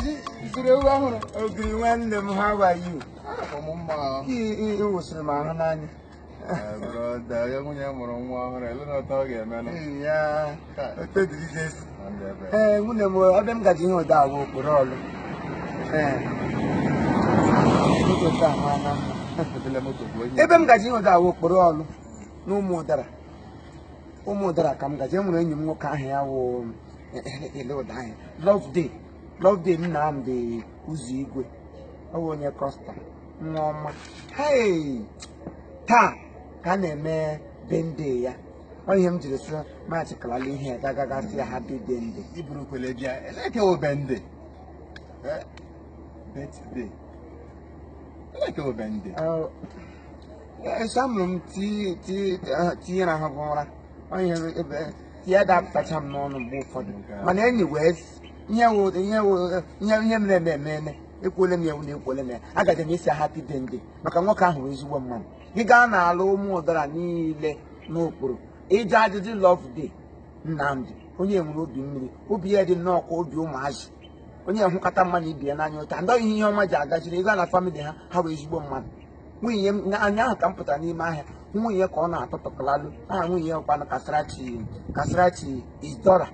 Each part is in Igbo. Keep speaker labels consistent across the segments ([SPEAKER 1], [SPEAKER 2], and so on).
[SPEAKER 1] Daddy, zụrụ ewu ọhụrụ.
[SPEAKER 2] Ogiri nwanne m, how are you?
[SPEAKER 1] Ụmụ mma.
[SPEAKER 2] Ị wụsịrị m ahụ n'anya.
[SPEAKER 1] Brother, ya nwunye mụrụ nwa ọhụrụ, ele na ọtọ ọ ga-emenụ.
[SPEAKER 2] Ya, otu dịrị Jesu. Ee, nwunye m, ebe m gaji ihe ụda awụ okporo ọlụ. Ee. Moto taa maa na mma. Ebe m gaji ihe ụda awụ okporo ọlụ na ụmụ ụdara. Ụmụ ụdara ka m gaji. Enwere enyi m nwoke ahụ ya wụ ele ụda ahụ. Love Day. Love Day Nnamdi Ụzọ Igwe. Ọ bụ onye Costa. Nwa ọma. Hey! Taa ka a na-eme birthday ya. Ọ ihe m jiri sị maachị kalala ihe ya gagagasị ya happy birthday.
[SPEAKER 1] Iburu kwele bịa, eleke wo birthday? Birthday. Eleke wo birthday?
[SPEAKER 2] Esa mụrụ m tinyere ahụ bụ ụra. Ọ ihe ebe ya dapụtacha m n'ọnụ mgbe ụfọdụ. Mana enyi wee ihe wụ ihe wụ ihe ihe mere eme emene ekwuole m ya ewu na ekwuole m ya agaje m isi happy birthday maka nwoke ahụ wụ ezigbo mmadụ. Gị gaa n'ala ụmụ ụdara niile n'okpuru ịjụ ajụjụ Love Day Nnamdi, onye nwere obi mmiri, obi ya dị nnọọ ka obi ụmụazị, onye hụkọta mmadụ ibe ya n'anya ụta ndị ihe ọma ji agajiri ịga na family ha, ha bụ ezigbo mmadụ. Nwunye m anya ahụ ka m pụtara n'ime ahịa, nwunye ya ka ọ na-atụtụkọlalụ aha nwunye ya kwanụ Kasarachi, Kasarachi Isdora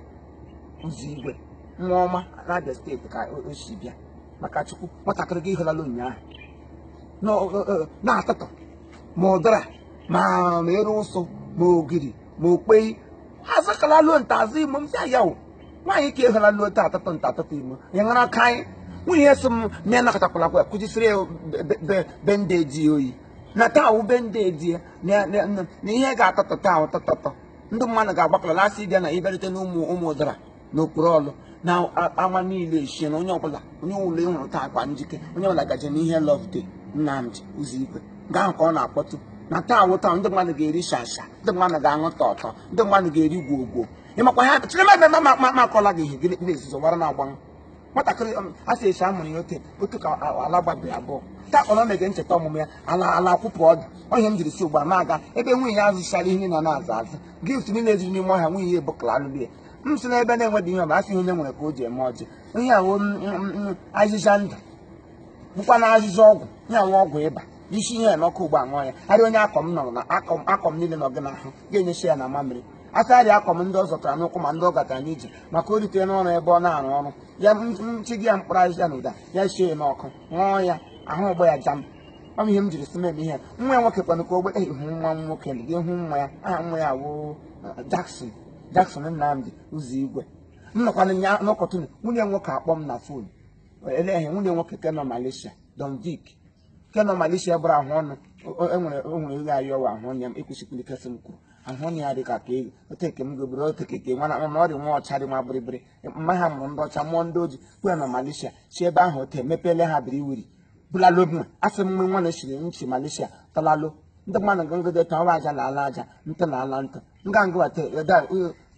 [SPEAKER 2] Ụzọ Igwe, nwa ọma n'Abia steeti ka o si bịa. Maka Chukwu, nwatakịrị gị hụlalụ ụnyaahụ na-atụtụ ma ụdara ma ere ụsụ ma ogiri ma okpei azakalalụ nta azụ imo m sị ya o nwaanyị ka ịhụlalụ otu atụtụ nta atụtụ imo ya ṅara aka anyị. Nwunye ya sị m na ya nakọtakwala kwa kụjisiri ya bendeji oyi na taa wụ bendeji ya na ihe ga-atụtụ taa ụtụtụtụ ndị mmadụ ga-agbakọrọ lasị ịbịa na ịbịarute n'ụmụ ụmụ ụdara n'okpuru ọlụ na ama niile eshie na onye ọbụla onye ụlọ ịhụrụ taa akwa njike onye ọbụla gaje n'ihe Love Day Nnamdi Ụzọ Igwe nke ahụ ka ọ na-akpọtụ na taa wụ taa ndị mmadụ ga-eri shasha, ndị mmadụ ga-aṅụ tọtọ, ndị mmadụ ga-eri gwogwo. Ịmakwa ha chere ma ma akọla gị ihe gị na-ezuzo gbara na-agbanwe nwatakịrị a sị esi amụrụ ya ote otu ka ala gbabiri abụọ taa kpọrọ mege ncheta ọmụmụ ya ala ala akwụpụ ọdụ. Ọhịa m jiri si ugbu a na-aga ebe nwunye ya azụchara ihe na na-azụ azụ gift niile zuru n'ime ọhịa nwunye ya ebukala alụlụ ya. M si n'ebe na-enweghị ihe ọbụla asị ihe onye nwere ka o ji eme ọjị. Ihe awụ azịza ndụ bụkwa na azịza ọgwụ ihe awụ ọgwụ ịba isi ihe n'ọkụ ugbu a ṅụọ ya arịa onye akọm nọrọ na akọm akọm niile nọ gị n'ahụ ga-enyesi ya na mamịrị asa arịa akọm ndị ọ zọtara n'ụkwụ ma ndị ọ gatara n'ije maka o ritere n'ọrụ ebe ọ na-arụ ọrụ ya nchi gị ya mkpụrụ azịza na ụda ya sie ya n'ọkụ ṅụọ ya ahụ ụgbọ ya jam. Ọ bụ ihe m jiri sị m eme ihe nwa ya nwoke kwanụ ka ogbe hụ nwa m nwoke gị hụ nwa ya aha nwa ya wụ Jackson, Jackson Nnamdi Ụzọ Igwe. M nọkwana n'ụkọtụ nwunye nwoke akpọ m na phone eleghị nwunye nwoke ke nọ Malaysia, Don Vic ke nọ Malaysia gbara ahụ ọnụ enwere o nwere ego ayọwa ahụ ọnụ ya ekwesịkwara ikesị m kwuru ahụ ọnụ ya dị ka ka ego oteke m gobere oteke ke nwa na ọ dị nwa ọcha dị nwa bịrịbịrị mma ha mụrụ ndị ọcha mụọ ndị ojii kwe nọ Malaysia si ebe ahụ ote mepele ha biri wiri bulalụ nwa asị m nwa na esiri nchi Malaysia talalụ ndị mmadụ ngagide ta ọwa aja na ala aja ntụ na ala ntụ nga ngwata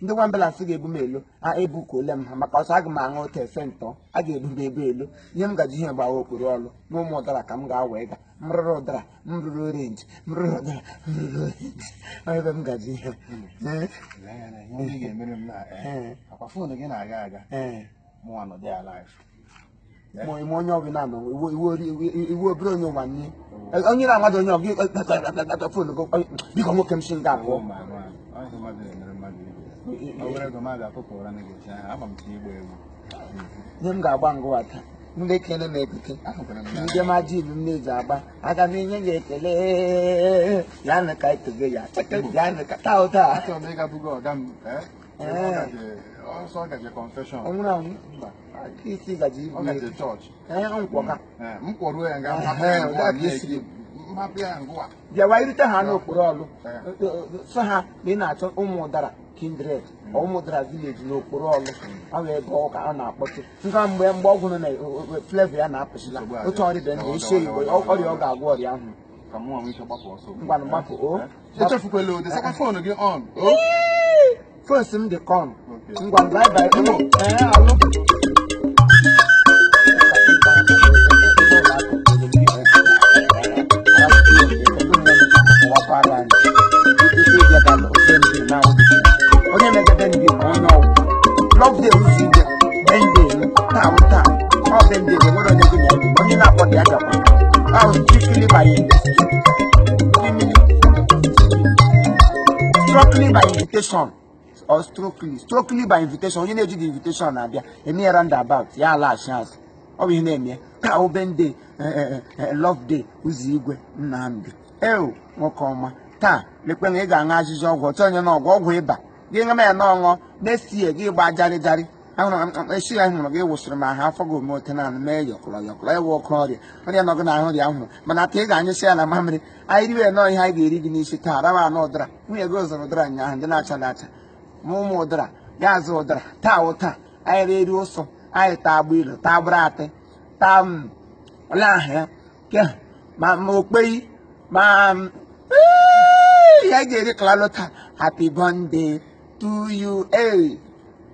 [SPEAKER 2] ndị nwa ambulance ga-ebu m elu a ebu ka ole m ha maka ọsọ aga m aṅụ otu efe ntọ a ga-ebu m ebe elu ihe m gaji ihe gbawa okporo ọlụ na ụmụ ụdara ka m ga-awa ịga m rụrụ ụdara m rụrụ orenji m rụrụ ụdara m rụrụ orenji ebe m gaji ihe.
[SPEAKER 1] Akwa phone gị na-aga aga mụnwa nọ dị alive.
[SPEAKER 2] Ma ime onye ọbụla nọ iwu obere onye ụwa nye onye na-amadụ onye ọbụla phone gị biko nwoke m si nga abụọ. Ihe m ga-agba ngụwa taa ndị ekele m ekike ndị maji ilu m na-eji agba aga m enye gị ekele ya na ka etogo ya ya na ka taa ụta ọnwụrụ anwụ isi gaji ibu nkwọka bịawa irute ha n'okporo ọlụ sọ ha na ị na-achọ ụmụ ụdara kindred ụmụ ụdara village n'okporo ọlụ ọ bụ ebe ọ ka a na-akpọtụ nga mgbe mgbe ọgwụ nọ na flavor ya na-apụsịla otu ọrịa ndị isi oyibo ọrịa ọ ga-agwọ ọrịa ahụ ngwanụ gbapụ o
[SPEAKER 1] echefukwala ode sakwa phone gị on
[SPEAKER 2] phone si m dị kọn ngwa bye bye ee alụ onye megide ndị onye ọgwụ Love Day Ụzọ Igwe bende taa taa ọ by invitation or strictly, strictly by invitation. Onye na-eji the invitation na-abịa eme ya roundabout, ya alaghachi azụ. Ọ bụ ihe na-eme taa obende love day. Ụzọ igwe Nnamdi eo, nwoke ọma, taa lekwe na ị ga-aṅụ ajịjị ọgwụ ọtọ onye na ọgwụ ọgwụ ịba gị ṅụma ya n'ọṅụ. Next year gị gba jarị jarị. Ahụrụ m esi ya, hụrụ gị wụsịrị m ahụ, afọ gị ome ote naanị mee yọkọrọ yọkọrọ ewe oke ọrịa ọrịa nọgụ na ahụ rịa ahụrụ. Mana taa ị ga-anyụsị ya na mamịrị anyị riwe nọọ. Ihe anyị ga-eri gị n'isi taa, rawa anụ ụdara. Nwunye gị zụrụ ụdara ụnyaahụ, ndị na-acha acha ma ụmụ ụdara ya azụ ụdara. Taa wụ taa anyị eri ụsụ, anyị taa agba ilu, taa gbara atị, taa m ole ahụ ya ke ma ma okpeyi ma ya ga-eri kalalo taa. Happy birthday to you, hey,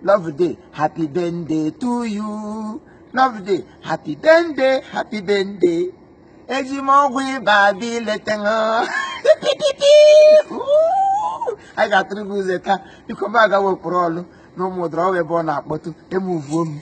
[SPEAKER 2] love day, happy birthday to you, love day, happy birthday, happy birthday. Eji m ọgwụ ịba abịa ileta ṅụ. Anyị ga-atụrụ gị ụzọ taa. Biko, m agawa okporo ọlụ na ụmụ ụdara, ọ bụ ebe ọ na-akpọtụ emuvuo m.